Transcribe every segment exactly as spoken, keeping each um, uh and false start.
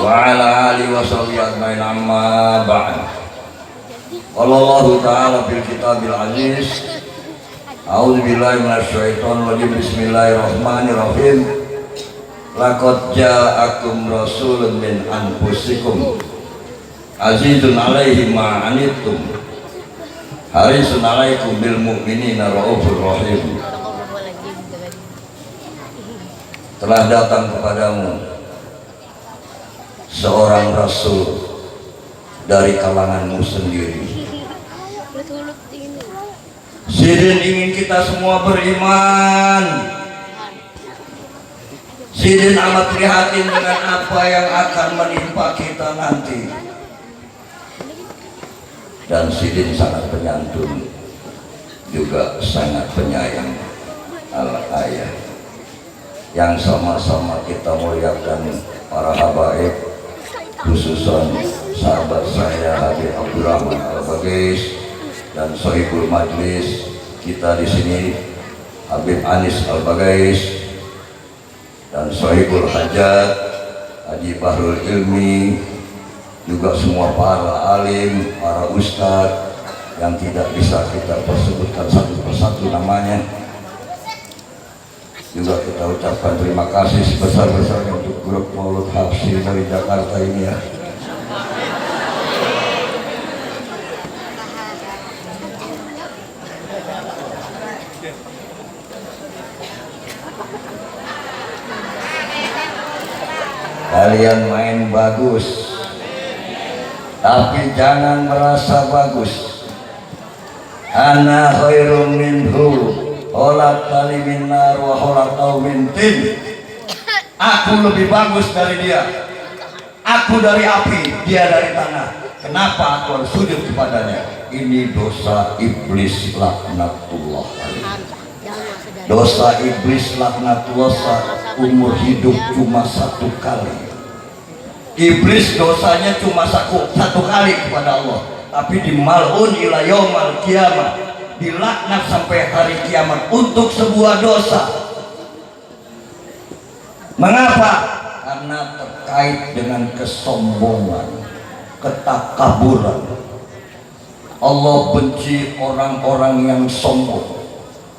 وعلى آله وصحبه أجمعين، أما بعد. قال الله تعالى في الكتاب العزيز، أعوذ بالله من الشيطان الرجيم، بسم الله الرحمن الرحيم. لقد جاءكم رسول من أنفسكم عزيز عليه ما عنتم حريص عليكم بالمؤمنين رءوف رحيم. Telah datang kepadamu seorang rasul dari kalanganmu sendiri. Sidin ingin kita semua beriman. Sidin amat prihatin dengan apa yang akan menimpa kita nanti. Dan sidin sangat penyantun, juga sangat penyayang al ayah. Yang sama-sama kita muliakan para habaib, khususan sahabat saya Habib Abdurrahman Al Bagais dan sohibul majlis kita di sini, Habib Anis Al Bagais, dan sohibul hajat Haji Bahrul Ilmi, juga semua para alim, para ustadz yang tidak bisa kita persebutkan satu persatu namanya. Juga kita ucapkan terima kasih sebesar-besarnya untuk grup Maulud Hafsi dari Jakarta ini, ya. Kalian main bagus, tapi jangan merasa bagus. Ana khairum minhu, khalaqtani min nar wa khalaqtahu min tin. Aku lebih bagus dari dia. Aku dari api, dia dari tanah. Kenapa aku harus sujud kepadanya? Ini dosa iblis laknatullah alaih. Dosa iblis laknatullah seumur hidup cuma satu kali. Iblis dosanya cuma saku, satu kali kepada Allah, tapi di mal'un ila yaumal qiyamah, dilaknat sampai hari kiamat untuk sebuah dosa. Mengapa? Karena terkait dengan kesombongan, ketakaburan. Allah benci orang-orang yang sombong.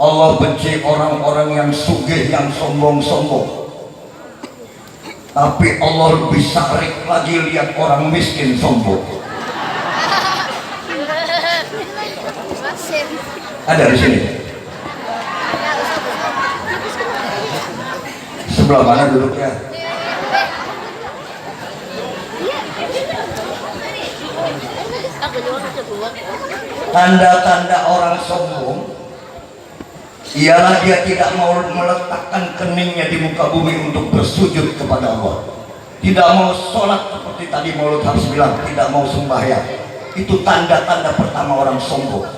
Allah benci orang-orang yang sugih, yang sombong-sombong. Tapi Allah lebih sarik lagi lihat orang miskin sombong. Ada di sini. Sebelah mana duduknya? Tanda-tanda orang sombong ialah dia tidak mau meletakkan keningnya di muka bumi untuk bersujud kepada Allah. Tidak mau sholat seperti tadi Maulud Hafs bilang, tidak mau sembahyang. Itu tanda-tanda pertama orang sombong.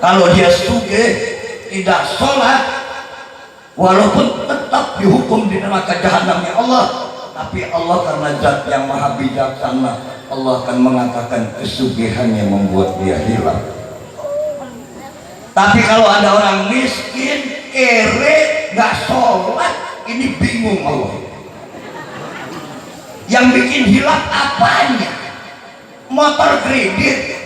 Kalau dia sugih, tidak sholat, walaupun tetap dihukum di neraka jahanamnya Allah, tapi Allah karena zat yang maha bijaksana, Allah akan mengatakan kesugihannya membuat dia hilang. Tapi kalau ada orang miskin, kere, nggak sholat, ini bingung Allah. Yang bikin hilap apanya? Motor kredit,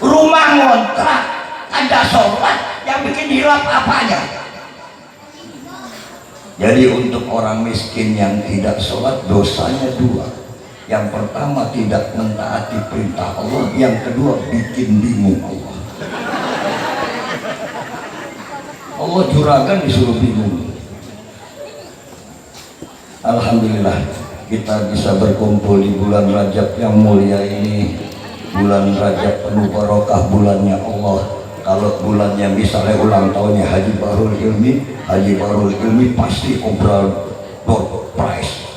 rumah ngontrak, ada sholat, yang bikin hilap apanya? Jadi untuk orang miskin yang tidak sholat, dosanya dua. Yang pertama tidak mentaati perintah Allah, yang kedua bikin bingung Allah. Allah juragan disuruh bingung. Alhamdulillah, kita bisa berkumpul di bulan Rajab yang mulia ini, bulan Rajab penuh barokah, bulannya Allah. Kalau bulannya misalnya ulang tahunnya Haji Bahrul Ilmi, Haji Bahrul Ilmi pasti obral door prize.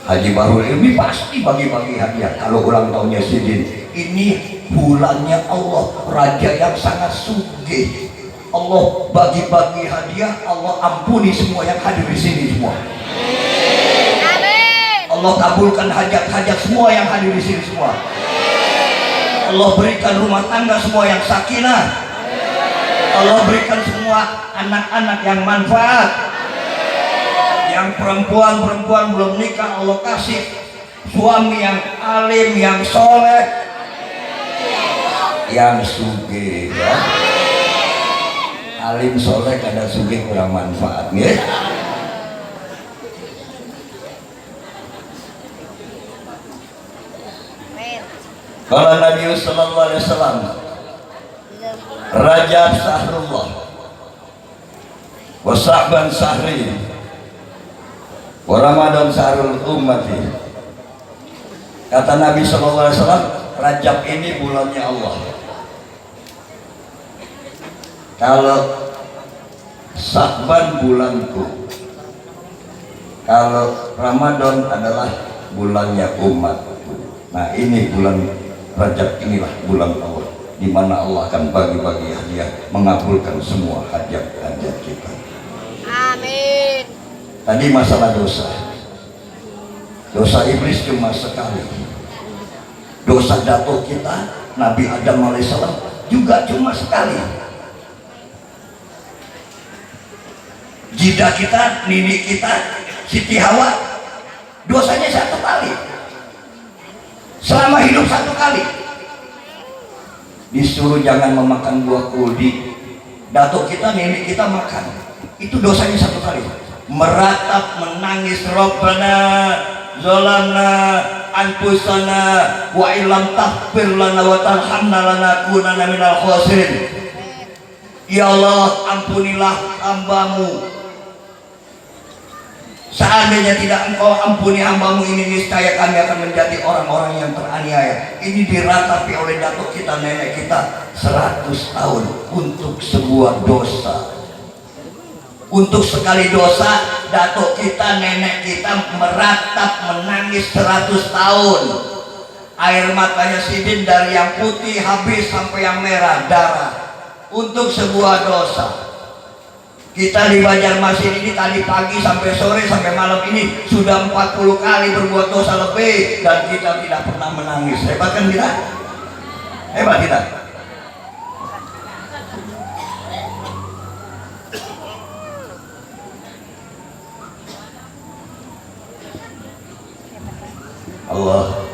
Haji Bahrul Ilmi pasti bagi-bagi hadiah kalau ulang tahunnya sidin. Ini bulannya Allah, raja yang sangat sugih. Allah bagi-bagi hadiah, Allah ampuni semua yang hadir di sini semua. Allah kabulkan hajat-hajat semua yang hadir di sini semua. Allah berikan rumah tangga semua yang sakinah. Allah berikan semua anak-anak yang manfaat. Yang perempuan-perempuan belum nikah, Allah kasih suami yang alim, yang soleh, yang sugih, ya. Alim, soleh, kada sugih, kurang manfaat, nggih. Qala Nabi sallallahu alaihi wasallam, "Rajab syahrullah, wa Sya'ban syahri, wa Ramadan syahrul ummati." Kata Nabi sallallahu alaihi wasallam, "Rajab ini bulannya Allah. Kalau Sya'ban bulanku, kalau Ramadan adalah bulannya umatku." Nah, ini bulan Rajab, inilah bulan Allah, di mana Allah akan bagi-bagi hadiah, mengabulkan semua hajat-hajat kita. Amin. Tadi masalah dosa. Dosa iblis cuma sekali. Dosa jatuh kita, Nabi Adam alaihissalam, juga cuma sekali. Jidah kita, nini kita, Siti Hawa, dosanya satu kali. Selama hidup satu kali. Disuruh jangan memakan buah kuldi. Datuk kita, nini kita makan. Itu dosanya satu kali. Meratap menangis, "Rabbana zalamna anfusana wa illam taghfir lana wa tarhamna lanakunanna minal khasirin." Ya Allah, ampunilah hambamu. Seandainya tidak Engkau ampuni hambamu ini, niscaya kami akan menjadi orang-orang yang teraniaya. Ini diratapi oleh datuk kita, nenek kita, seratus tahun untuk sebuah dosa. Untuk sekali dosa, datuk kita, nenek kita meratap menangis seratus tahun. Air matanya sidin dari yang putih habis sampai yang merah, darah. Untuk sebuah dosa. Kita di Banjarmasin ini tadi pagi sampai sore, sampai malam ini sudah empat puluh kali berbuat dosa lebih dan kita tidak pernah menangis. Hebat kan kita? Hebat kita. Allah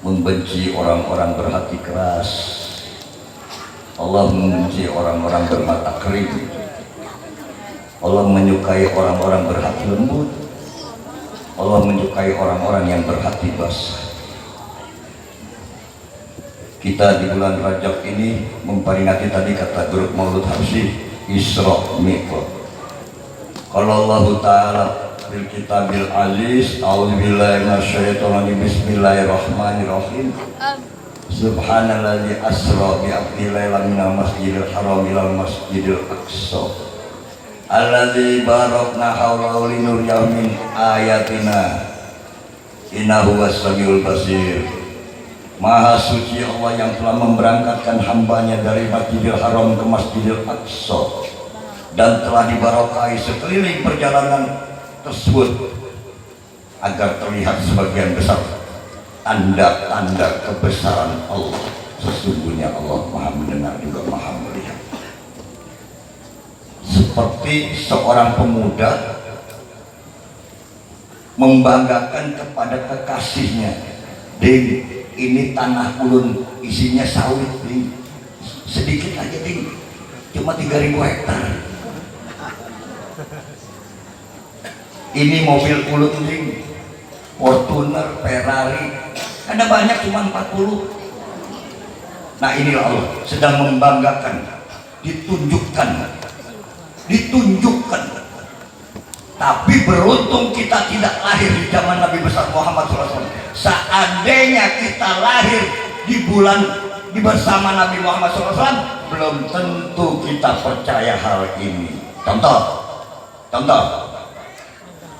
membenci orang-orang berhati keras. Allah membenci orang-orang bermata kering. Allah menyukai orang-orang berhati lembut. Allah menyukai orang-orang yang berhati basah. Kita di bulan Rajab ini memperingati, tadi kata grup Maulud Habsyi, Isra Mi'raj. Qala Allahu Ta'ala fil Kitabil Aziz, A'udzubillahi minasyaitonirrajim, Bismillahirrahmanirrahim. Subhanalladzi asra bi abdi lailan minal masjidil haram ilal masjidil aqsa. Alladzi barakna haulahu linuriyahu min ayatina. Innahu huwas samiul basir. Maha suci Allah yang telah memberangkatkan hambanya dari Masjidil Haram ke Masjidil Aqsa dan telah dibarokahi sekeliling perjalanan tersebut agar terlihat sebagian besar tanda-tanda kebesaran Allah. Sesungguhnya Allah Maha Mendengar juga Maha Melihat. Seperti seorang pemuda membanggakan kepada kekasihnya, "Ding, ini tanah ulun isinya sawit, Ding. Sedikit aja, Ding. Cuma tiga ribu hektar. Ini mobil ulun, Ding. Fortuner, Ferrari. Ada banyak, cuma empat puluh." Nah, inilah Allah sedang membanggakan, ditunjukkan, ditunjukkan. Tapi beruntung kita tidak lahir di zaman Nabi besar Muhammad sallallahu alaihi wasallam. Seandainya kita lahir di bulan di bersama Nabi Muhammad sallallahu alaihi wasallam, belum tentu kita percaya hal ini. Contoh, contoh,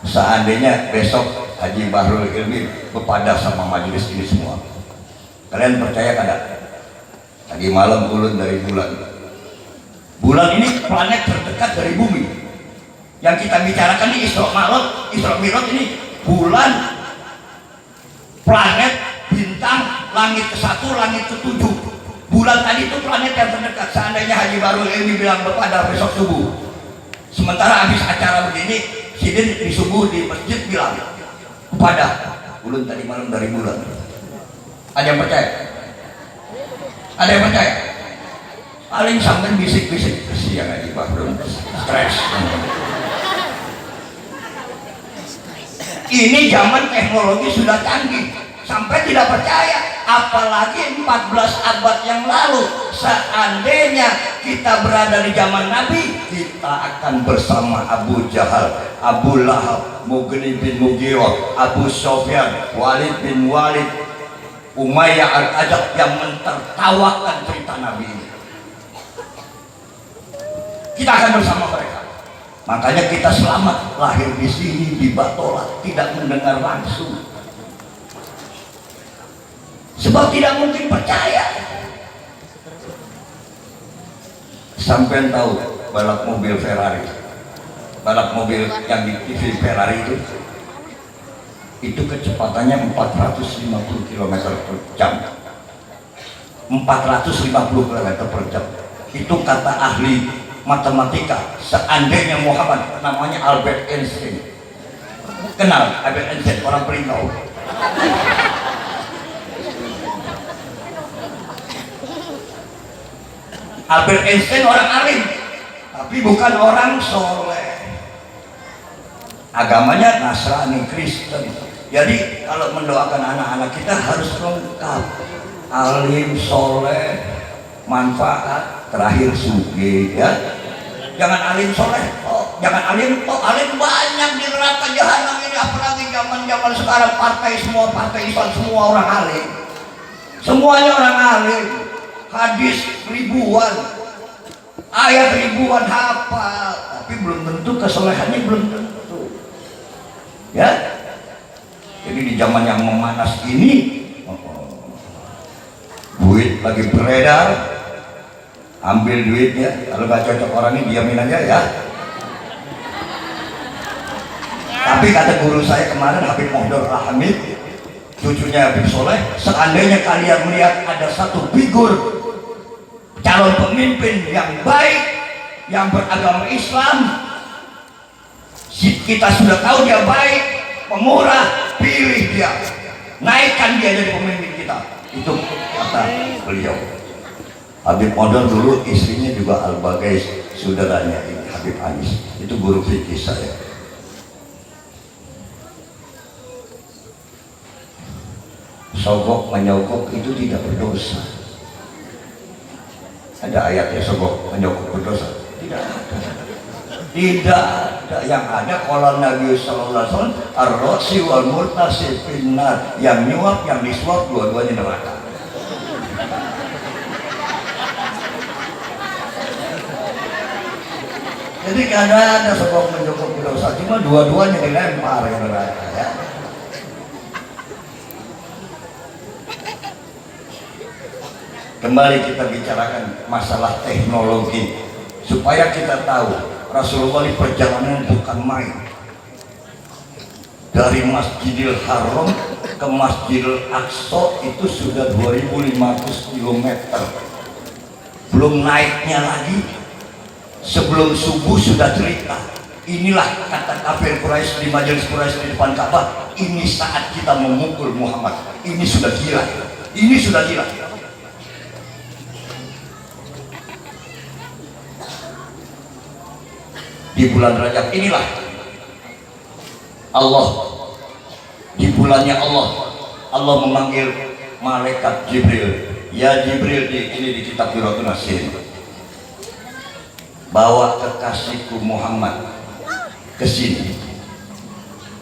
seandainya besok Haji Bahrul Ilmi bepadah sama majelis ini semua, kalian percaya kada? Tadi malam ulun dari bulan. Bulan ini planet terdekat dari bumi. Yang kita bicarakan ini Isra Mi'raj, Isra Mi'raj ini bulan, planet, bintang, langit ke satu, langit ke tujuh. Bulan tadi itu planet yang terdekat. Seandainya Haji Bahrul Ilmi bilang bepadah besok subuh, Sementara habis acara begini, sidin di subuh di masjid bilang, "Kepada ulun tadi malam dari bulan." Ada yang percaya? Ada yang percaya? Paling sampai bisik-bisik, "Kasihan aja, Pak, belum stres." Ini zaman teknologi sudah canggih, sampai tidak percaya. Apalagi empat belas abad yang lalu, seandainya kita berada di zaman Nabi, kita akan bersama Abu Jahal, Abu Lahab, Mugni bin Mughirah, Abu Sofyan, Walid bin Walid, Umayyah Al-Ajab yang mentertawakan cerita Nabi ini. Kita akan bersama mereka. Makanya kita selamat lahir di sini, di Batola, tidak mendengar langsung. Sebab tidak mungkin percaya. Sampean tahu balap mobil Ferrari? Balap mobil yang di T V Ferrari itu, itu kecepatannya empat ratus lima puluh kilometer per jam. Empat ratus lima puluh kilometer per jam. Itu kata ahli matematika, seandainya Muhammad, namanya Albert Einstein. Kenal Albert Einstein, orang Peringkau? Albert Einstein orang alim, tapi bukan orang soleh. Agamanya Nasrani, Kristen. Jadi kalau mendoakan anak-anak kita harus lengkap. Alim, soleh, manfaat, terakhir sugih, ya. Jangan alim soleh, oh, jangan alim, oh, alim banyak di neraka jahanam ini, apalagi zaman-zaman sekarang, partai, semua partai Islam, semua orang alim. Semuanya orang alim. Hadis ribuan, ayat ribuan hafal, tapi belum tentu kesolehannya, belum tentu. Ya. Jadi di zaman yang memanas ini, duit lagi beredar, ambil duitnya. Kalau nggak cocok orangnya, diamin aja, ya. Tapi kata guru saya kemarin, Habib Mohdor Al-Hamid, cucunya Habib Soleh, seandainya kalian melihat ada satu figur calon pemimpin yang baik, yang beragama Islam, si-, kita sudah tahu dia baik, pemurah, pilih dia, naikkan dia jadi pemimpin kita. Itu kata beliau. Habib Mohdor dulu istrinya juga Al-Bagais, saudaranya ini Habib Anis. Itu guru fikih saya. Sogok menyogok itu tidak berdosa. Ada ayatnya sogok menyogok berdosa? Tidak ada. Tidak ada. Yang ada, kalau Nabi sallallahu alaihi wasallam, "Ar-rosi wal murtasi finnar." Yang nyuap, yang disuap, dua-duanya neraka. Jadi kada ada sogok menyogok berdosa, cuma dua-duanya dilempar ke neraka, ya. Kembali kita bicarakan masalah teknologi, supaya kita tahu Rasulullah ini perjalanan bukan main. Dari Masjidil Haram ke Masjidil Aqsa itu sudah dua ribu lima ratus kilometer. Belum naiknya lagi. Sebelum subuh sudah cerita. Inilah kata kafir Quraisy di majelis Quraisy di depan Ka'bah, "Ini saat kita memukul Muhammad. Ini sudah gila. Ini sudah gila." Di bulan Rajab inilah Allah, di bulannya Allah, Allah memanggil malaikat Jibril. "Ya Jibril," di, ini di kitab Duratun Nasin, "bawa kekasihku Muhammad ke sini.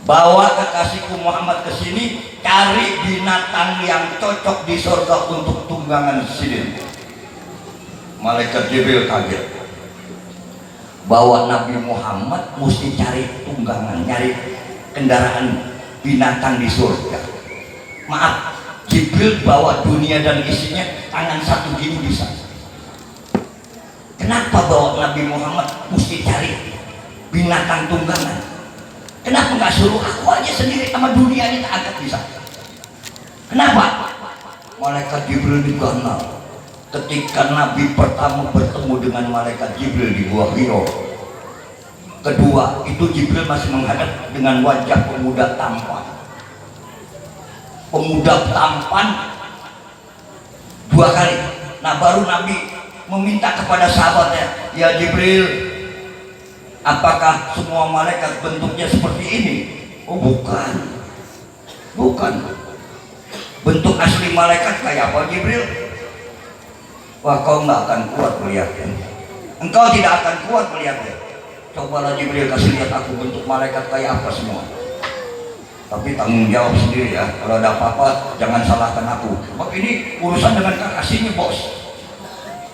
Bawa kekasihku Muhammad ke sini, cari binatang yang cocok di surga untuk tunggangan sidin." Malaikat Jibril kaget. Bahwa Nabi Muhammad mesti cari tunggangan, nyari kendaraan binatang di surga. Maaf, Jibril bawa dunia dan isinya, tangan satu gini bisa. Kenapa bawa Nabi Muhammad mesti cari binatang tunggangan? Kenapa nggak suruh aku aja sendiri sama dunia ini tak angkat bisa? Kenapa? Malaikat Jibril diganal. Ketika Nabi pertama bertemu dengan malaikat Jibril di Gua Hiro, Kedua, itu Jibril masih menghadap dengan wajah pemuda tampan. Pemuda tampan dua kali. Nah, baru Nabi meminta kepada sahabatnya, "Ya Jibril, apakah semua malaikat bentuknya seperti ini?" "Oh, bukan. Bukan. Bentuk asli malaikat kayak apa, Jibril?" "Wah, kau nggak akan kuat melihatnya. Engkau tidak akan kuat melihatnya. Cobalah, Jibril, kasih lihat aku bentuk malaikat kayak apa semua. Tapi tanggung jawab sendiri, ya. Kalau ada apa-apa, jangan salahkan aku." Sebab ini urusan dengan kekasihnya, Bos.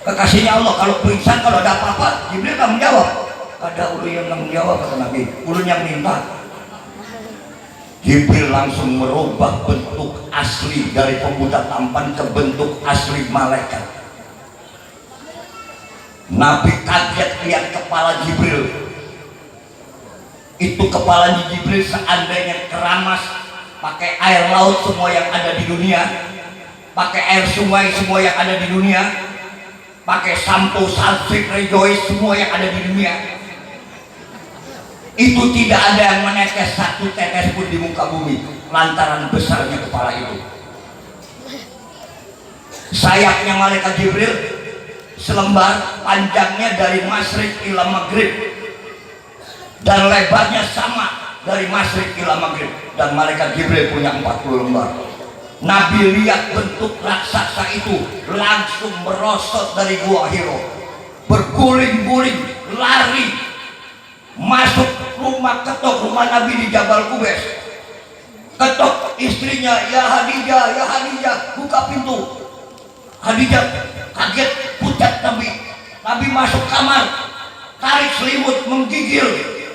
Kekasihnya Allah, kalau pingsan, kalau ada apa-apa, Jibril tanggung jawab. "Kada ulun yang tanggung jawab," kata Nabi. "Ulun yang minta." Jibril langsung merubah bentuk asli dari pemuda tampan ke bentuk asli malaikat. Nabi kaget lihat kepala Jibril. Itu kepalanya Jibril seandainya keramas pakai air laut semua yang ada di dunia, pakai air sungai semua yang ada di dunia, pakai sampo, Sunsilk, Rejoice, semua yang ada di dunia, itu tidak ada yang menetes satu tetes pun di muka bumi lantaran besarnya kepala itu. Sayapnya malaikat Jibril selembar, panjangnya dari masyrik ila maghrib, dan lebarnya sama dari masyrik ila maghrib. Dan malaikat Jibril punya empat puluh lembar. Nabi lihat bentuk raksasa itu, langsung merosot dari Gua Hiro, berguling-guling, lari, masuk rumah, ketok rumah Nabi di Jabal Kubais. Ketok istrinya, "Ya Hadijah, ya Hadijah, buka pintu." Hadijah kaget, pucat Nabi. Nabi masuk kamar, tarik selimut, menggigil,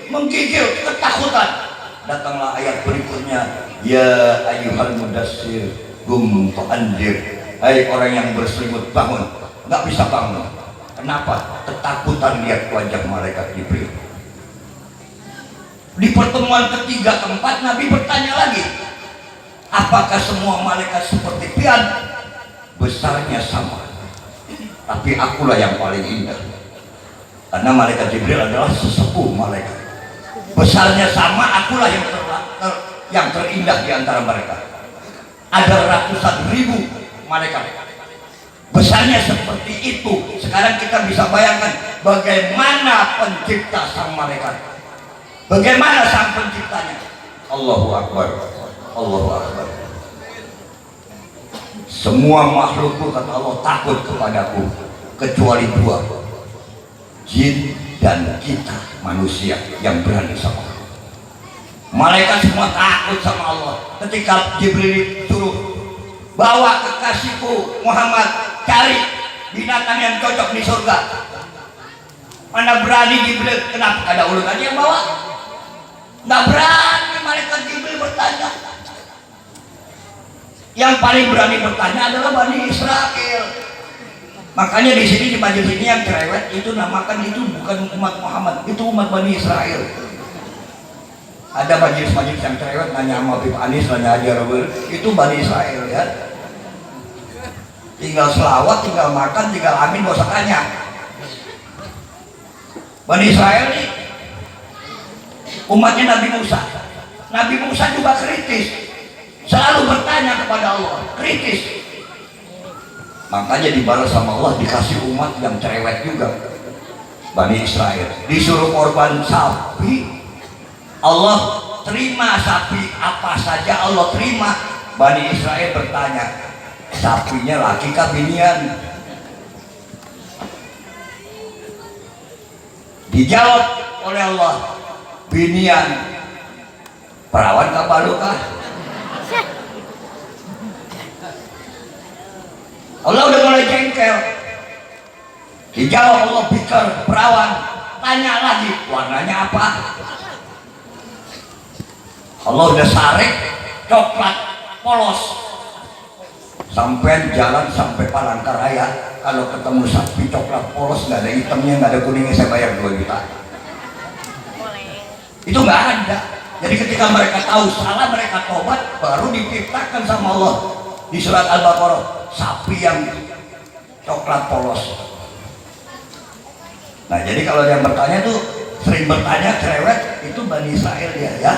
menggigil, ketakutan. Datanglah ayat berikutnya, "Ya ayyuhal mudassir, gum fa'andir." "Hai orang yang berselimut, bangun." Nggak bisa bangun. Kenapa? Ketakutan lihat wajah malaikat Jibril. Di pertemuan ketiga, keempat, Nabi bertanya lagi, "Apakah semua malaikat seperti pian?" "Besarnya sama, tapi akulah yang paling indah." Karena malaikat Jibril adalah sesepuh malaikat. "Besarnya sama, akulah yang ter, ter, yang terindah di antara mereka." Ada ratusan ribu malaikat. Besarnya seperti itu, sekarang kita bisa bayangkan bagaimana pencipta sang malaikat. Bagaimana sang penciptanya? Allahu Akbar. Allahu Akbar. "Semua makhlukku," kata Allah, "takut kepadaku, kecuali dua. Jin dan kita manusia yang berani sama Allah." Malaikat semua takut sama Allah. Ketika Jibril suruh, "Bawa kekasihku Muhammad, cari binatang yang cocok di surga." Mana berani Jibril, "Kenapa kada ulun aja yang bawa?" Nggak berani malaikat Jibril bertanya. Yang paling berani bertanya adalah Bani Israel. Makanya di sini, di majelis ini, yang cerewet itu namakan itu bukan umat Muhammad, itu umat Bani Israel. Ada majelis-majelis yang cerewet nanya sama Habib Anis, nanya aja Robert, itu Bani Israel, ya. Tinggal selawat, tinggal makan, tinggal amin, gak usah tanya. Bani Israel ni umatnya Nabi Musa. Nabi Musa juga kritis, selalu bertanya kepada Allah, kritis. Makanya dibalas sama Allah, dikasih umat yang cerewet juga. Bani Israel disuruh korban sapi, Allah terima sapi apa saja, Allah terima. Bani Israel bertanya, "Sapinya laki kah binian?" Dijawab oleh Allah, "Binian." "Perawan kah, balu kah?" Allah udah mulai jengkel. Dijawab Allah, "Bikar, perawan." Tanya lagi, "Warnanya apa?" Allah udah sarik, coklat polos. Sampean jalan sampai Palangkaraya, kalau ketemu sapi coklat polos, nggak ada hitamnya, nggak ada kuningnya, saya bayar dua juta. Itu nggak ada. Jadi ketika mereka tahu salah, mereka tobat, baru diciptakan sama Allah di surat Al-Baqarah sapi yang coklat polos. Nah, jadi kalau ada yang bertanya tuh, Sering bertanya, cerewet, itu Bani Israel dia, ya.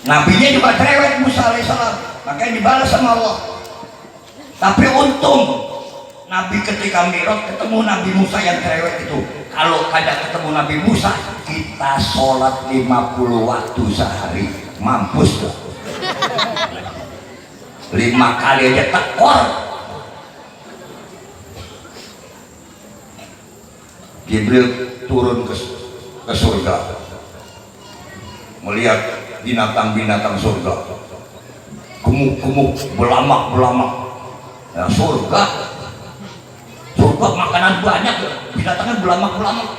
Nabinya juga cerewet, Musa alaihissalam, makanya dibalas sama Allah. Tapi untung Nabi ketika Mi'raj ketemu Nabi Musa yang cerewet itu. Kalau kada ketemu Nabi Musa, kita sholat lima puluh waktu sehari. Mampus tuh. Lima kali aja tekor. Jibril turun ke, ke surga, melihat binatang-binatang surga, gemuk-gemuk, belamak-belamak. Ya, surga, surga makanan banyak, ya, binatangnya belamak-belamak.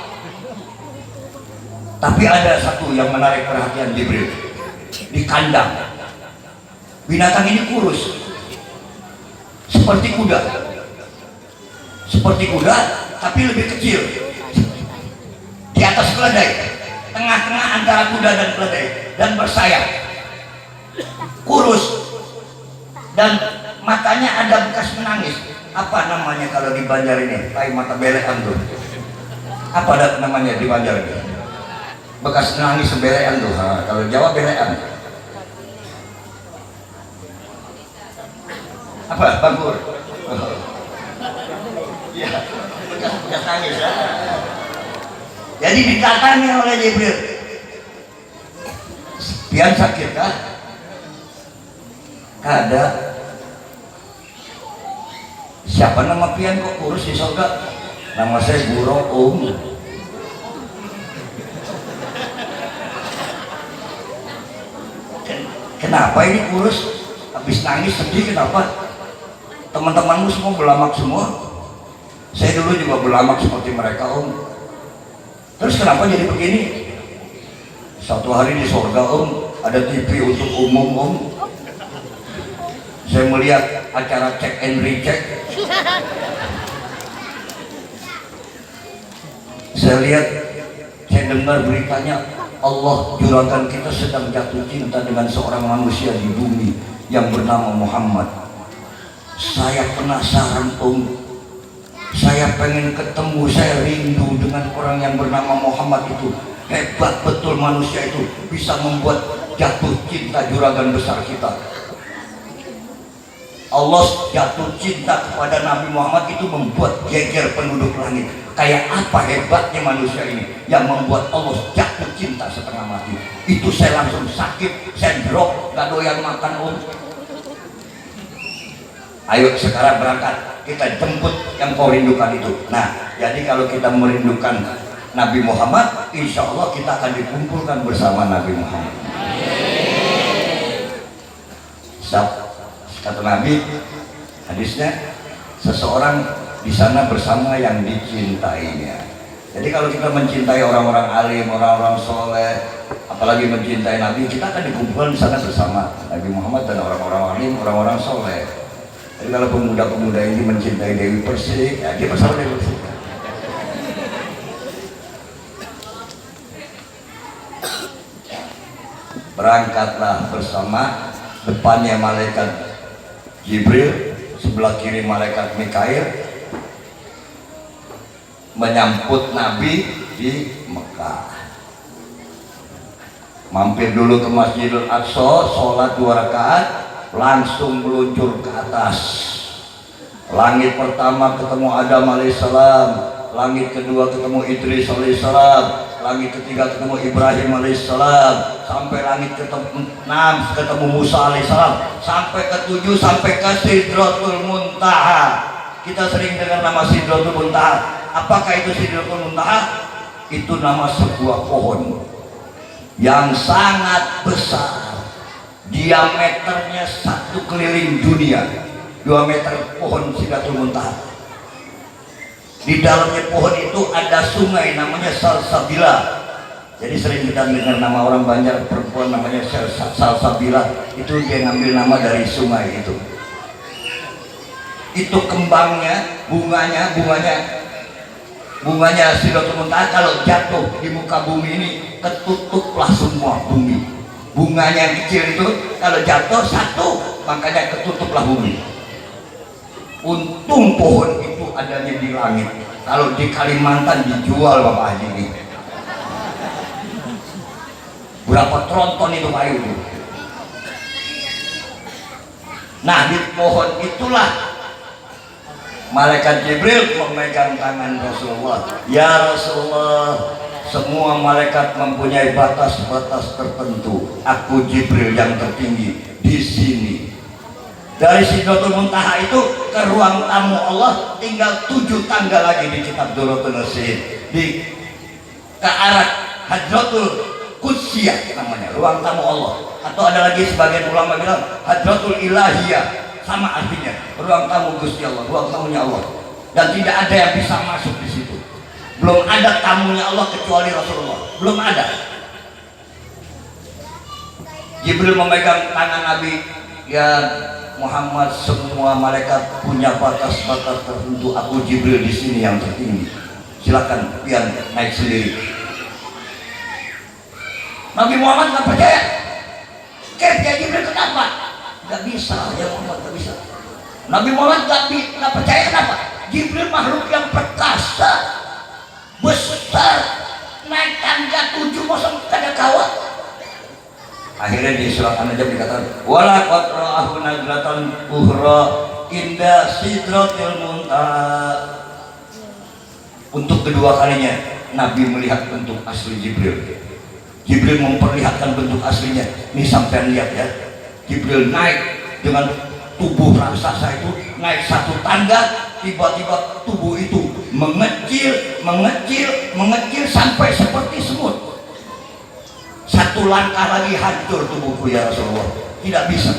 Tapi ada satu yang menarik perhatian Jibril. Di kandang, binatang ini kurus, seperti kuda. Seperti kuda, tapi lebih kecil. Di atas keledai, tengah-tengah antara kuda dan keledai, dan bersayap. Kurus, dan matanya ada bekas menangis. Apa namanya kalau di Banjar ini? Ai, mata belean tuh. Apa ada namanya di Banjar ini? Bekas menangis sebelean tuh. Ha, kalau Jawa belean. Apa? Bangkur. Iya, bekas, bekas nangis, ya. Jadi didatangi oleh Jibril. Pian sakit kah? Kada. Siapa nama pian kok kurus di sorga? Nama saya Guro, Om. Ken- Kenapa ini kurus? Habis nangis sedih kenapa? Teman-temanmu semua belamak semua. Saya dulu juga belamak seperti mereka, Om. Terus kenapa jadi begini? Satu hari di sorga, Om, ada T V untuk umum, Om. Saya melihat acara check and recheck. Saya lihat, saya dengar beritanya, Allah, juragan kita sedang jatuh cinta dengan seorang manusia di bumi yang bernama Muhammad. Saya penasaran, Om. Saya pengen ketemu, saya rindu dengan orang yang bernama Muhammad itu. Hebat betul manusia itu, bisa membuat jatuh cinta juragan besar kita. Allah jatuh cinta kepada Nabi Muhammad itu membuat geger penduduk langit. Kayak apa hebatnya manusia ini yang membuat Allah jatuh cinta setengah mati? Itu saya langsung sakit, saya drop, gak doyan makan, Om. Ayo sekarang berangkat, kita jemput yang kau rindukan itu. Nah, jadi kalau kita merindukan Nabi Muhammad, insya Allah kita akan dikumpulkan bersama Nabi Muhammad. Sab, kata Nabi, hadisnya, seseorang di sana bersama yang dicintainya. Jadi kalau kita mencintai orang-orang alim, orang-orang soleh, apalagi mencintai Nabi, kita akan dikumpulkan di sana bersama Nabi Muhammad dan orang-orang alim, orang-orang soleh. Jadi kalau pemuda-pemuda ini mencintai Dewi Persik, ya dia bersama Dewi Persik. Berangkatlah bersama, depannya malaikat Jibril, sebelah kiri malaikat Mikail, menyambut Nabi di Mekah. Mampir dulu ke Masjidil Aqsa, sholat dua rakaat, langsung meluncur ke atas. Langit pertama ketemu Adam alaihissalam, langit kedua ketemu Idris alaihissalam, langit ketiga ketemu Ibrahim alaihissalam, sampai langit ketemu enam ketemu Musa alaihissalam, sampai ketujuh sampai ke Sidratul Muntaha. Kita sering dengar nama Sidratul Muntaha. Apakah itu Sidratul Muntaha? Itu nama sebuah pohon yang sangat besar, diameternya satu keliling dunia, dua meter pohon Sidratul Muntaha. Di dalamnya pohon itu ada sungai namanya Salsabila. Jadi sering kita dengar nama orang Banjar perempuan namanya Sal- Salsabila, itu dia ngambil nama dari sungai itu. Itu kembangnya, bunganya, bunganya, bunganya Sidratul Muntaha kalau jatuh di muka bumi ini ketutuplah semua bumi. Bunganya yang kecil itu kalau jatuh satu, makanya ketutuplah bumi. Untung pohon itu adanya di langit. Kalau di Kalimantan dijual Bapak Haji ini. Berapa tronton itu kayu itu? Nah, di pohon itulah malaikat Jibril memegang tangan Rasulullah. "Ya Rasulullah, semua malaikat mempunyai batas-batas tertentu. Aku Jibril yang tertinggi di sini." Dari Sidratul Muntaha itu ke ruang tamu Allah tinggal tujuh tangga lagi di kitab Durratun Nasihin. Di ke arah Hadratul Qudsiyah namanya, ruang tamu Allah. Atau ada lagi sebagian ulama bilang Hadratul Ilahiyah, sama artinya, ruang tamu Gusti Allah, ruang tamunya Allah. Dan tidak ada yang bisa masuk di situ. Belum ada tamunya Allah kecuali Rasulullah. Belum ada. Jibril memegang tangan Nabi, "Ya Muhammad, semua malaikat punya batas-batas tertentu. Aku Jibril di sini yang tertinggi. Silakan pian naik sendiri." Nabi Muhammad nggak percaya. "Kep, ya Jibril, kenapa?" "Nggak bisa, ya Muhammad, nggak bisa." Nabi Muhammad nggak bi- nggak percaya, kenapa? Jibril makhluk yang perkasa, besar, naik tangga tujuh kosong kada kawa. Akhirnya di surat An-Najm dikatakan, "Walaqad ra'ahu nazlatan ukhra inda sidratil muntaha." Untuk kedua kalinya, Nabi melihat bentuk asli Jibril. Jibril memperlihatkan bentuk aslinya. Nih, sampean lihat ya. Jibril naik dengan tubuh raksasa itu, naik satu tangga, tiba-tiba tubuh itu mengecil, mengecil, mengecil sampai seperti semut. Satu langkah lagi hancur tubuhku, ya Rasulullah. Tidak bisa.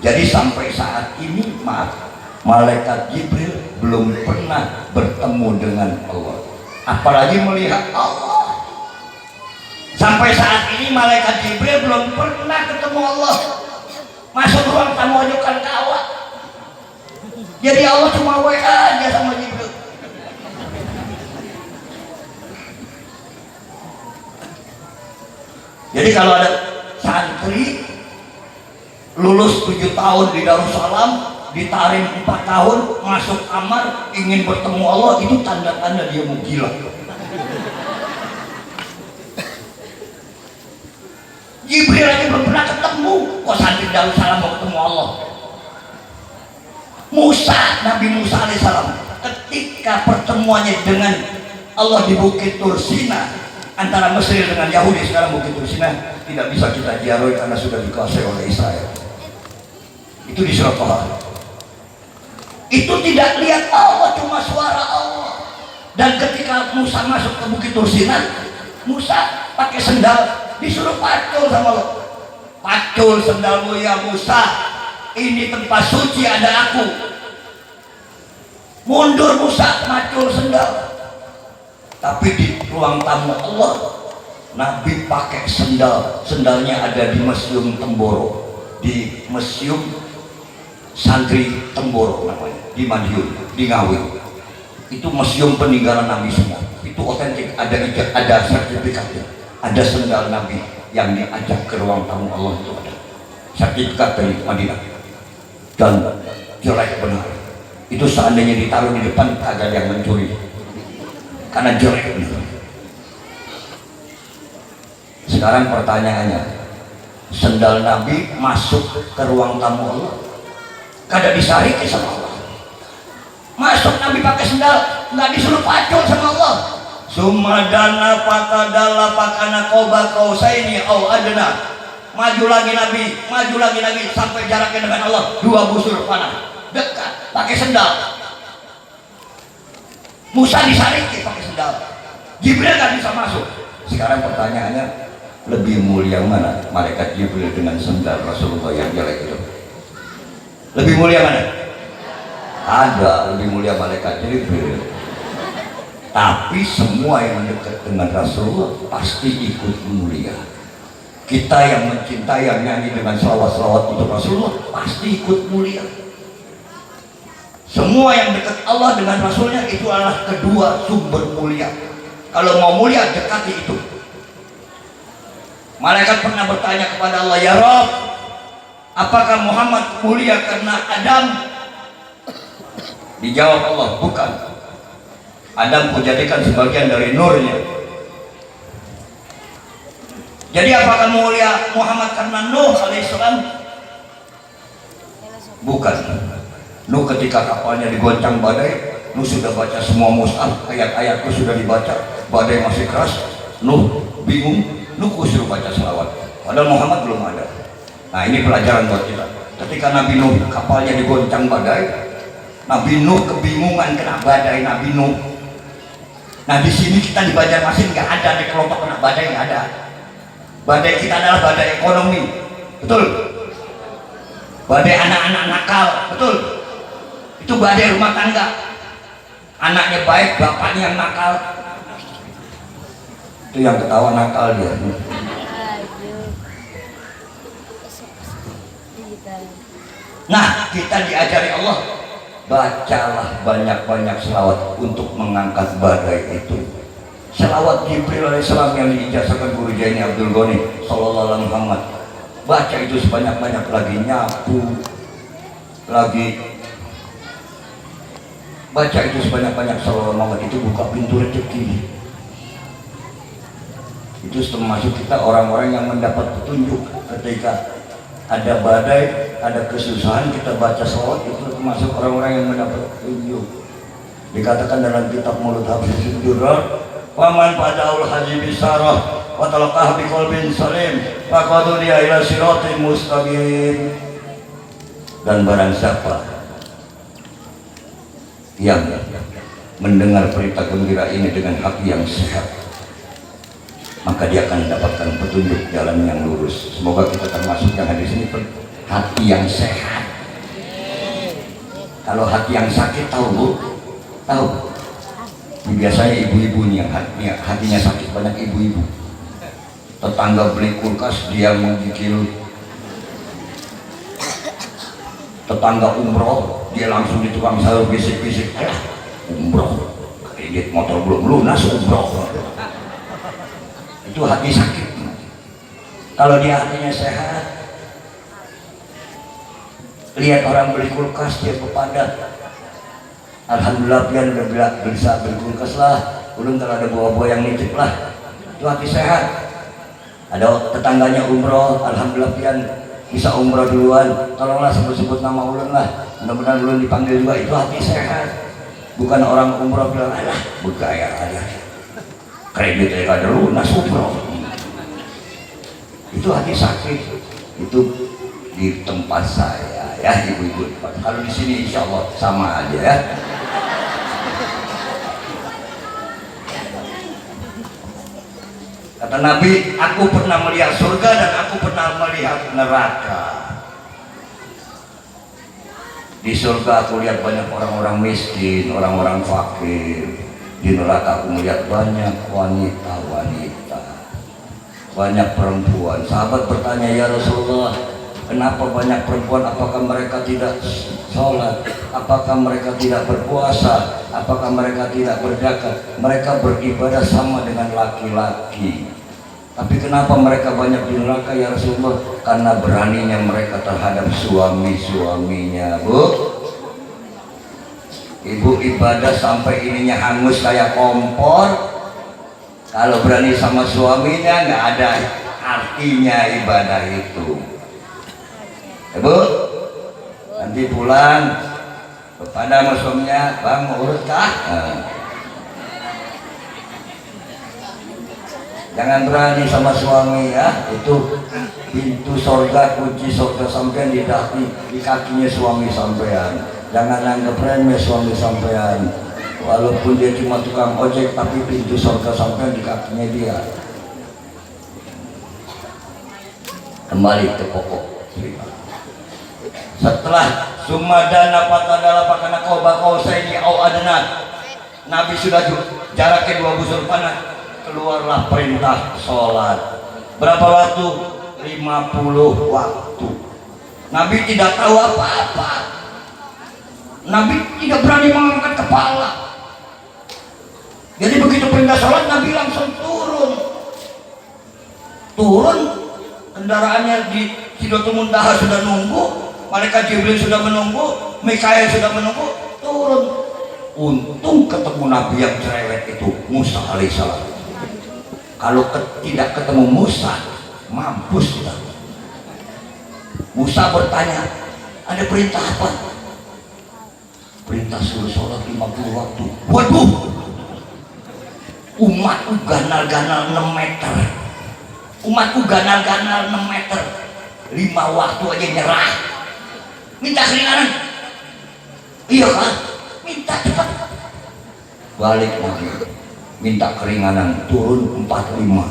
Jadi sampai saat ini, maaf, malaikat Jibril belum pernah bertemu dengan Allah. Apalagi melihat Allah. Sampai saat ini malaikat Jibril belum pernah ketemu Allah. Masuk ruang tamu aja kan kawa. Jadi Allah cuma W A aja sama Jibril. Jadi kalau ada santri lulus tujuh tahun di Darussalam, ditarim empat tahun, masuk kamar, ingin bertemu Allah, itu tanda-tanda dia mau gila. Jibril aja belum pernah ketemu, kok santri Darussalam mau ketemu Allah? Musa, Nabi Musa alaihissalam, ketika pertemuannya dengan Allah di Bukit Tursina, antara Mesir dengan Yahudi, sekarang Bukit Tursina tidak bisa kita ziarahi karena sudah dikuasai oleh Israel. Itu di surat Taha. Itu tidak lihat Allah, cuma suara Allah. Dan ketika Musa masuk ke Bukit Tursina, Musa pakai sendal, disuruh pacul sama Allah. "Pacul sendalmu, ya Musa, ini tempat suci, ada aku." Mundur Musa, macul sendal. Tapi di ruang tamu Allah, Nabi pakai sendal. Sendalnya ada di Museum Temboro, di Museum Santri Temboro namanya, di Madiun, di Ngawi. Itu museum peninggalan Nabi semua. Itu otentik, ada ija- ada sertifikatnya. Ada sendal Nabi yang diajak ke ruang tamu Allah itu ada. Sertifikat dari Madinah. Dan jelek benar. Itu seandainya ditaruh di depan, kagak ada yang mencuri. Karena jelek benar. Sekarang pertanyaannya, sendal Nabi masuk ke ruang tamu Allah, kada disariki sama Allah. Masuk Nabi pakai sendal, nggak disuruh pacul sama Allah. Sumadana fakadala fakana koba kausaini au adna. Maju lagi Nabi, maju lagi Nabi, sampai jaraknya dengan Allah dua busur panah. Dekat, pakai sendal. Musa disariki pakai sendal. Jibril nggak bisa masuk. Sekarang pertanyaannya, lebih mulia mana malaikat Jibril dengan sendal Rasulullah yang jelek itu? Lebih mulia mana? Ada, lebih mulia malaikat Jibril. Tapi semua yang dekat dengan Rasulullah pasti ikut mulia. Kita yang mencintai, yang nyanyi dengan selawat-selawat untuk Rasulullah pasti ikut mulia. Semua yang dekat Allah dengan Rasulnya itu adalah kedua sumber mulia. Kalau mau mulia, dekati itu. Malaikat pernah bertanya kepada Allah, "Ya Rob, apakah Muhammad mulia karena Adam?" Dijawab Allah, bukan. Adam kujadikan sebagian dari nurnya. Jadi apakah mulia Muhammad karena Nuh alaihissalam? Bukan. Nuh ketika kapalnya digoncang badai, Nuh sudah baca semua mushaf, ayat-ayat Nuh sudah dibaca, badai masih keras, Nuh bingung, Nuh suruh baca selawat. Padahal Muhammad belum ada. Nah, ini pelajaran buat kita. Ketika Nabi Nuh kapalnya digoncang badai, Nabi Nuh kebingungan kena badai Nabi Nuh. Nah, di sini kita di Banjarmasin nggak ada nih kelompok kena badai, nggak ada. Badai kita adalah badai ekonomi, betul? Badai anak-anak nakal, betul? Itu badai rumah tangga. Anaknya baik, bapaknya yang nakal. Itu yang ketawa nakal dia. Nah, kita diajari Allah, bacalah banyak-banyak selawat untuk mengangkat badai itu. Selawat Jibril alaihissalam yang diijazahkan Guru Jaini Abdul Ghani sallallahu alaihi Muhammad. Baca itu sebanyak-banyak, lagi nyapu, lagi baca itu sebanyak-banyak, sallallahu alaihi Muhammad, itu buka pintu rezeki. Itu termasuk kita orang-orang yang mendapat petunjuk ketika ada badai, ada kesusahan, kita baca salawat, itu termasuk orang-orang yang mendapat petunjuk. Dikatakan dalam kitab Mulut Hafiz Durrar, "Waman fadaul haji bisarah wa talaqah biqalbin salim, faqad hudiya ila siratin mustaqim." Dan barang siapa yang mendengar berita gembira ini dengan hati yang sehat, maka dia akan mendapatkan petunjuk jalan yang lurus. Semoga kita termasuk yang hadir sini, hati yang sehat. Kalau hati yang sakit, tahu, Bu? Tahu. Ini biasanya ibu-ibu nih yang hatinya, hatinya sakit, banyak ibu-ibu. Tetangga beli kulkas, dia menggigil. Tetangga umroh, dia langsung di tukang sayur, bisik-bisik, "Alah, umroh, kredit motor belum lunas, umroh." Itu hati sakit. Kalau dia hatinya sehat, lihat orang beli kulkas, dia bepadah, "Alhamdulillah, pian udah bila, bisa beli kulkas lah. Ulun kalau ada buah-buah yang nitip lah." Itu hati sehat. Ada tetangganya umroh, "Alhamdulillah, pian bisa umroh duluan. Tolonglah sebut-sebut nama ulun lah. Mudah-mudahan ulun dipanggil juga." Itu hati sehat. Bukan orang umroh bilang, "Alah, begaya aja. Kredit aja kada lunas, umroh." Itu hati sakit. Itu di tempat saya, ya, ibu-ibu. Kalau di sini, insya Allah sama aja, ya. Kata Nabi, "Aku pernah melihat surga dan aku pernah melihat neraka. Di surga aku lihat banyak orang-orang miskin, orang-orang fakir. Di neraka aku melihat banyak wanita-wanita, banyak perempuan." Sahabat bertanya, "Ya Rasulullah, kenapa banyak perempuan? Apakah mereka tidak sholat? Apakah mereka tidak berpuasa? Apakah mereka tidak berzakat? Mereka beribadah sama dengan laki-laki. Tapi kenapa mereka banyak di neraka, ya Rasulullah?" "Karena beraninya mereka terhadap suami-suaminya, Bu." Ibu ibadah sampai ininya hangus kayak kompor, kalau berani sama suaminya, nggak ada artinya ibadah itu. Ya, Bu? Nanti pulang, bepadah sama suaminya, "Bang, mau urut kah?" Nah. Jangan berani sama suami, ya. Itu pintu sorga, kunci sorga sampean di kaki, di kakinya suami sampean. Jangan anggap remeh suami sampean. Walaupun dia cuma tukang ojek, tapi pintu sorga sampean di kakinya dia. Kembali ke pokok cerita. Setelah summa dana fatadalla fakana qaba qausaini au adna, Nabi sudah ju-, jaraknya dua busur panah, keluarlah perintah sholat. Berapa waktu? Lima puluh waktu. Nabi tidak tahu apa-apa. Nabi tidak berani mengangkat kepala. Jadi begitu perintah sholat, Nabi langsung turun. Turun kendaraannya di Sidratul Muntaha sudah nunggu, malaikat Jibril sudah menunggu, Mikail sudah menunggu. turun. Untung ketemu Nabi yang cerewet itu, Musa alaihissalam. Kalau ke- tidak ketemu Musa, mampus kita. Musa bertanya, "Ada perintah apa?" "Perintah suruh sholat lima puluh waktu." Waduh, umatku ganal-ganal enam meter. Umatku ganal-ganal enam meter. Lima waktu aja nyerah. Minta keringanan. Iya kah? Minta cepat. Balik lagi. Minta keringanan, turun empat lima.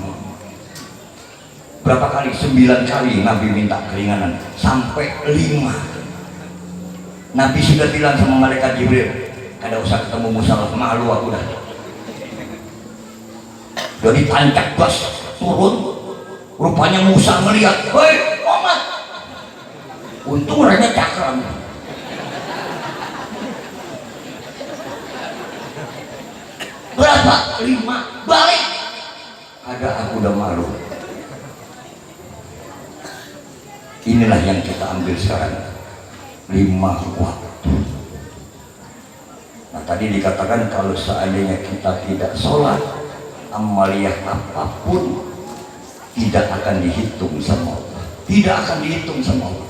Berapa kali? Sembilan kali Nabi minta keringanan. Sampai lima. Nabi sudah bilang sama malaikat Jibril, "Kada usah ketemu Musa lah, malu aku dah." Jadi tancap gas, turun. Rupanya Musa ngeliat, "Hei, Muhammad!" Untung orangnya cakram. "Berapa?" "Lima." "Balik." "Ada, aku udah malu." Inilah yang kita ambil sekarang. Lima waktu. Nah, tadi dikatakan kalau seandainya kita tidak sholat, amaliah apapun tidak akan dihitung sama Allah. Tidak akan dihitung sama Allah.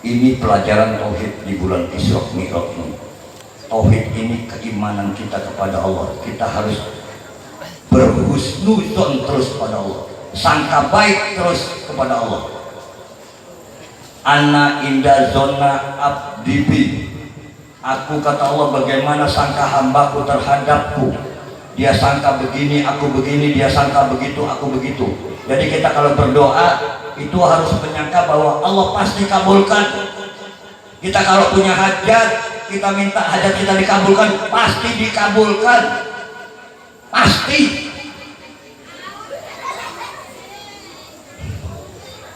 Ini pelajaran tauhid di bulan Isra Mi'raj ini. Tauhid ini keimanan kita kepada Allah. Kita harus berhusnuzon terus pada Allah. Sangka baik terus kepada Allah. "Ana inda zona abdi bi." Aku, kata Allah, bagaimana sangka hambaku terhadapku. Dia sangka begini, aku begini, dia sangka begitu, aku begitu. Jadi kita kalau berdoa, itu harus menyangka bahwa Allah pasti kabulkan. Kita kalau punya hajat, kita minta hajat kita dikabulkan, pasti dikabulkan. Pasti.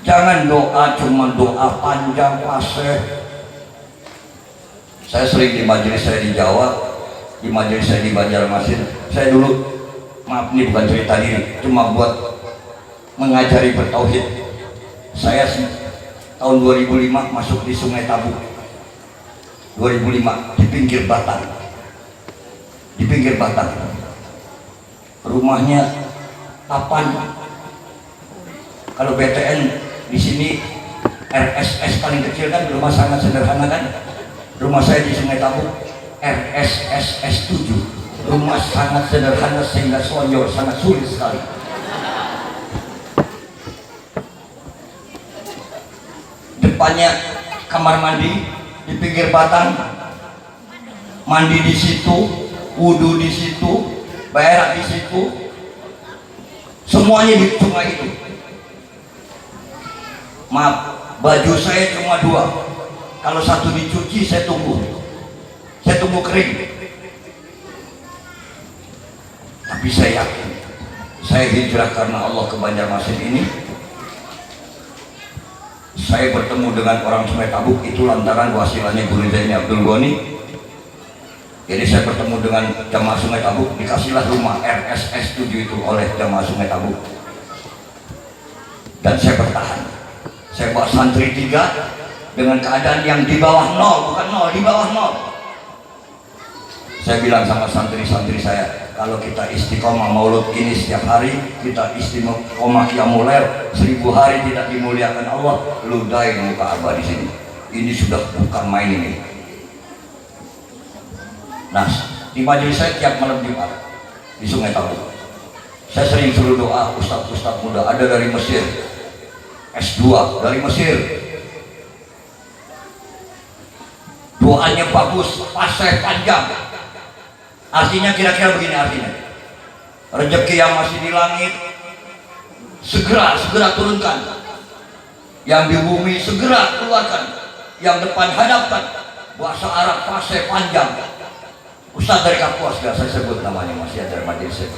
Jangan doa cuma doa panjang paseh. Saya sering di majelis saya di Jawa, di majelis saya di Banjarmasin. Saya dulu, maaf, ini bukan cerita diri, cuma buat mengajari bertauhid. Saya se- tahun dua ribu lima masuk di Sungai Tabuk. Dua ribu lima, di pinggir batang. Di pinggir batang. Rumahnya papan. Kalau B T N di sini, R S S paling kecil kan, rumah sangat sederhana kan. Rumah saya di Sungai Tabuk, R S S S tujuh. Rumah sangat sederhana sehingga sonjol, sangat sulit sekali. Depannya kamar mandi, di pinggir batang, mandi di situ, wudhu di situ, berak di situ, semuanya di sungai itu. Maaf, baju saya cuma dua. Kalau satu dicuci, saya tunggu. Saya tunggu kering. Tapi saya yakin, saya hijrah karena Allah ke Banjarmasin ini. Saya bertemu dengan orang Sungai Tabuk itu lantaran wasilahnya Guru Zaini Abdul Ghani. Jadi saya bertemu dengan jamaah Sungai Tabuk, dikasihlah rumah R S S tujuh itu oleh jamaah Sungai Tabuk. Dan saya bertahan. Saya bawa santri tiga dengan keadaan yang di bawah nol, bukan nol, di bawah nol. Saya bilang sama santri-santri saya, kalau kita istiqomah maulud ini setiap hari, kita istiqomah qiyamul lail, seribu hari tidak dimuliakan Allah, ludahi muka abah di sini. Ini sudah bukan main ini. Nah, di majelis saya tiap malam Jumat di Sungai Tabuk, saya sering suruh doa ustadz-ustadz muda, ada dari Mesir, S dua dari Mesir. Doanya bagus, pasai panjang. Artinya kira-kira begini artinya. Rezeki yang masih di langit, segera, segera turunkan. Yang di bumi, segera keluarkan. Yang depan, hadapkan. Bahasa Arab, pasai panjang. Ustaz dari Kapuas, gak saya sebut namanya, masih ada majelis saya.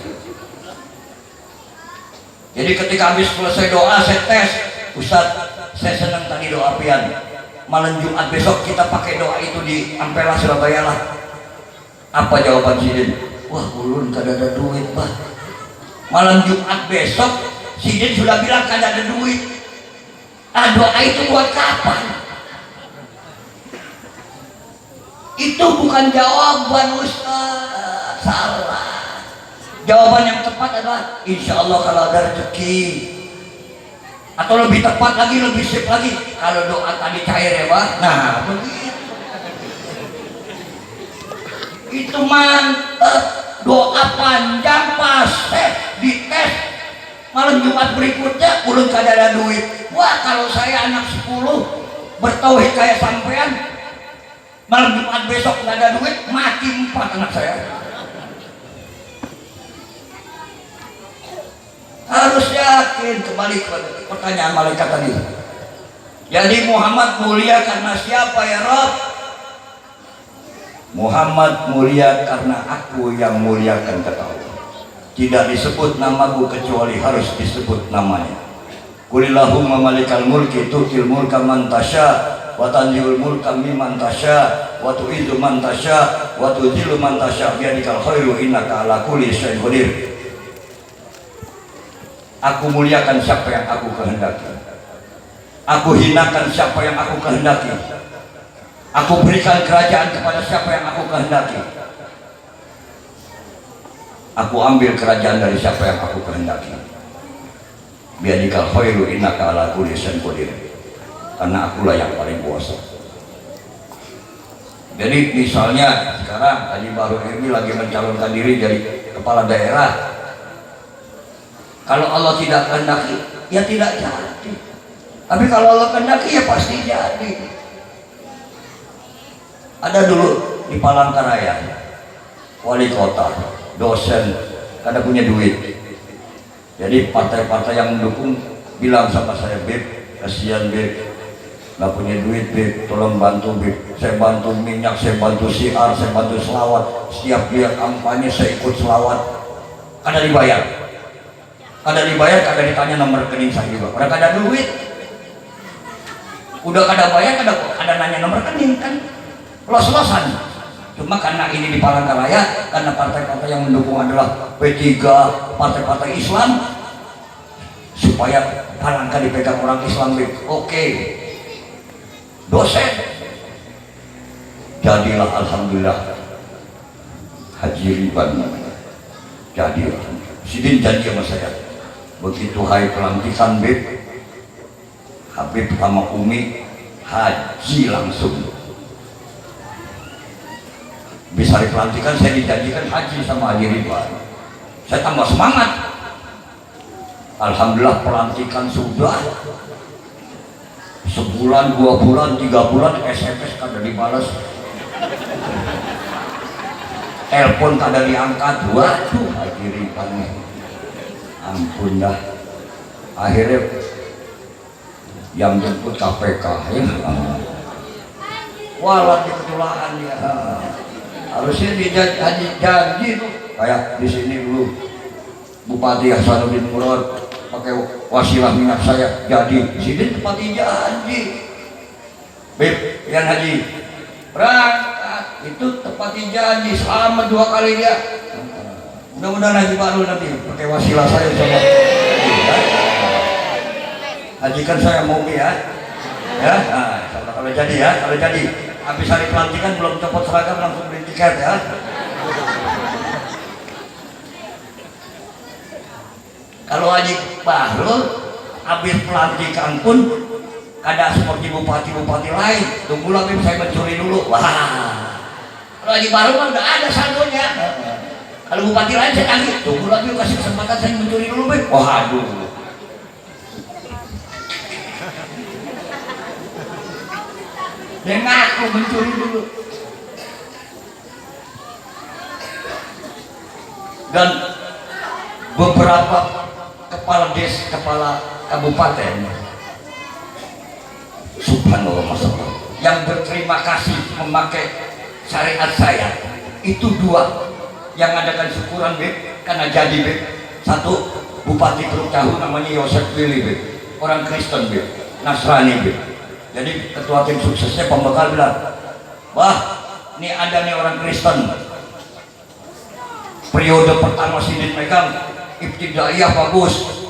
Jadi ketika habis selesai doa, saya tes, "Ustaz, saya senang tadi doa pian. Malam Jumat besok kita pakai doa itu di Ampela, Surabaya lah." Apa jawaban sidin? "Wah, ulun kada ada duit, bah." Malam Jumat besok, sidin sudah bilang kada ada duit. Ah, doa itu buat kapan? Itu bukan jawaban, Ustaz. Salah. Jawaban yang tepat adalah, "Insya Allah kalau ada rezeki." Atau lebih tepat lagi, lebih sip lagi, "Kalau doa tadi cair ya, Bah." Nah, begitu. Itu mantep. Doa panjang, paseh, dites. Malam Jumat berikutnya, ulun kada ada duit. Wah, kalau saya anak sepuluh, bertauhid kayak sampean, malam Jumat besok nggak ada duit, mati empat anak saya. Harus yakin, kembali kepada pertanyaan malaikat tadi. Jadi, Muhammad mulia karena siapa, ya Rob? Muhammad mulia karena Aku yang muliakan, kata Allah. Tidak disebut namaku kecuali harus disebut namanya. Qulillahumma malikal mulki tu'til mulka man tasya, wa tanzi'ul mulka mimman tasya, wa tu'izzu man tasya, wa tudzillu man tasya, biyadikal khairu innaka ala kulli syai'in qadir. Aku muliakan siapa yang Aku kehendaki. Aku hinakan siapa yang Aku kehendaki. Aku berikan kerajaan kepada siapa yang Aku kehendaki. Aku ambil kerajaan dari siapa yang Aku kehendaki. Biyadikal khairu innaka ala kulli syai'in qadir. Karena Akulah yang paling kuasa. Jadi, misalnya sekarang Haji Bahrul Ilmi lagi mencalonkan diri jadi kepala daerah. Kalau Allah tidak kehendaki, ya tidak jadi. Tapi kalau Allah kehendaki, ya pasti jadi. Ada dulu di Palangkaraya, wali kota, dosen, kada punya duit. Jadi, partai-partai yang mendukung bilang sama saya, "Bib, kasihan, Bib. Nggak punya duit, Bib. Tolong bantu, Bib. Saya bantu minyak, saya bantu siar, saya bantu selawat. Setiap dia kampanye, saya ikut selawat." Kada dibayar. Kada dibayar, kada ditanya nomor rekening saya juga. Orang kada duit. Udah kada bayar, kada, kada nanya nomor rekening, kan. Los-losan. Cuma karena ini di Palangkaraya, karena partai-partai yang mendukung adalah P tiga, partai-partai Islam, supaya Palangka dipegang orang Islam, Bib. Oke. Dosen. Jadilah, alhamdulillah. Haji Riban namanya. Jadilah. Sidin janji sama saya. Begitu hari pelantikan, Bib, Habib sama Umi haji langsung. Habis hari pelantikan, saya dijanjikan haji sama Haji Ridwan. Saya tambah semangat. Alhamdulillah, pelantikan sudah. Sebulan, dua bulan, tiga bulan, S M S kada dibalas. Telepon kada diangkat. Waduh, Haji Ridwan nih. Ampun dah. Akhirnya yang jemput K P K, ya. Walat di ketulaan dia. Harusnya dia janji, janji tuh. Kayak di sini dulu, Bupati Hasanuddin Murad pakai wasilah minyak saya jadi. Sidin tepati janji. Bib, Yan Haji, berangkat. Itu tepati janji, selamat dua kali dia. Mudah-mudahan Haji Bahrul nanti pakai wasilah saya sama. Haji kan saya mau ya. Ya, nah, insya Allah kalau jadi ya, kalau jadi. Habis hari pelantikan belum copot seragam, langsung beli tiket ya. Kalau Haji Bahrul habis pelantikan pun kada seperti bupati-bupati lain. Tunggulah, Bib, saya mencuri dulu. Wah. Kalau Haji Bahrul mah udah ada saldonya. Kalau bupati lain saya tagih, "Tunggulah, Bib, kasih kesempatan saya mencuri dulu, Bib." Waduh. Dia ngaku mencuri dulu. Dan beberapa kepala des, kepala kabupaten, subhanallah, masya Allah, yang berterima kasih memakai syariat saya itu dua, yang adakan syukuran, Bib, karena jadi, Bib. Satu, Bupati Teluk Cahu namanya Yosep Willy, Bib, orang Kristen, Bib, Nasrani, Bib. Jadi, ketua tim suksesnya pembekal bilang, "Bah, ini ada nih orang Kristen. Periode pertama sidin megang, ibtidaiyah bagus,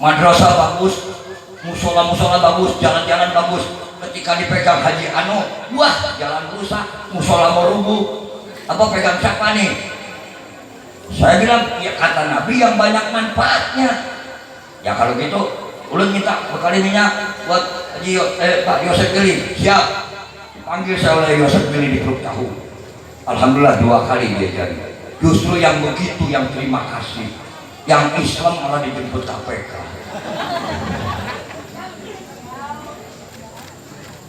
madrasah bagus, musola-musola bagus, jalan-jalan bagus. Ketika dipegang Haji Anu, wah, jalan rusak, musola mau rubuh. Apa pegang siapa nih? Saya bilang, ya kata Nabi yang banyak manfaatnya. Ya kalau gitu, ulun minta bekali minyak buat Haji Yo- eh, Pak Yosep Gili. Siap. Dipanggil saya oleh Yosep Gili di Peruk Tahu. Alhamdulillah dua kali dia jadi. Justru yang begitu yang terima kasih. Yang Islam malah dijemput K P K.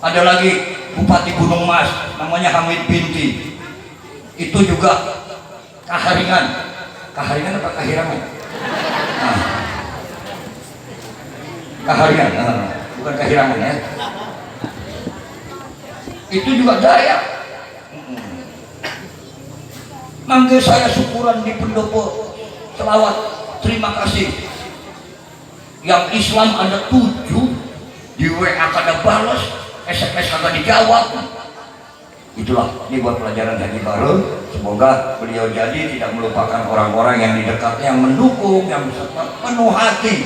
Ada lagi Bupati Gunung Mas, namanya Hamid Binti. Itu juga kaharingan. Kaharingan apa kahirangan? Nah. Kaharingan, nah, bukan kahirangan ya. Itu juga Dayak. Mm-mm. Mangga saya syukuran di pendopo selawat. Terima kasih. Yang Islam ada tujuh, di W A kada balas, S M S kada dijawab. Itulah, ini buat pelajaran Haji Bahrul. Semoga beliau jadi tidak melupakan orang-orang yang di dekatnya, yang mendukung, yang penuh hati.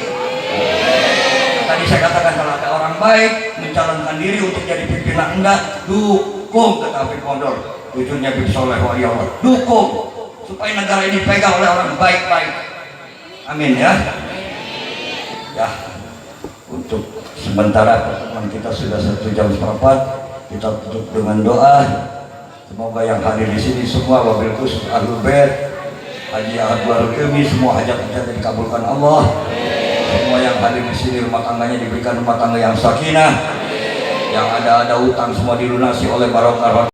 Tadi saya katakan, kalau ada orang baik mencalonkan diri untuk jadi pimpinan Anda, dukung, tetapi pondok, cucunya Bib Soleh, wali Allah, dukung supaya negara ini dipegang oleh orang baik-baik. Amin ya. Ya, untuk sementara pertemuan kita sudah satu jam seperempat, kita tutup dengan doa. Semoga yang hadir di sini semua, wabil khusus Ahlul Bait, Haji Ahmad Bahrul Hilmi, semua hajat-hajatnya dikabulkan Allah. Semua yang hadir di sini, rumah tangganya diberikan rumah tangga yang sakinah. Yang ada-ada utang semua dilunasi oleh barokah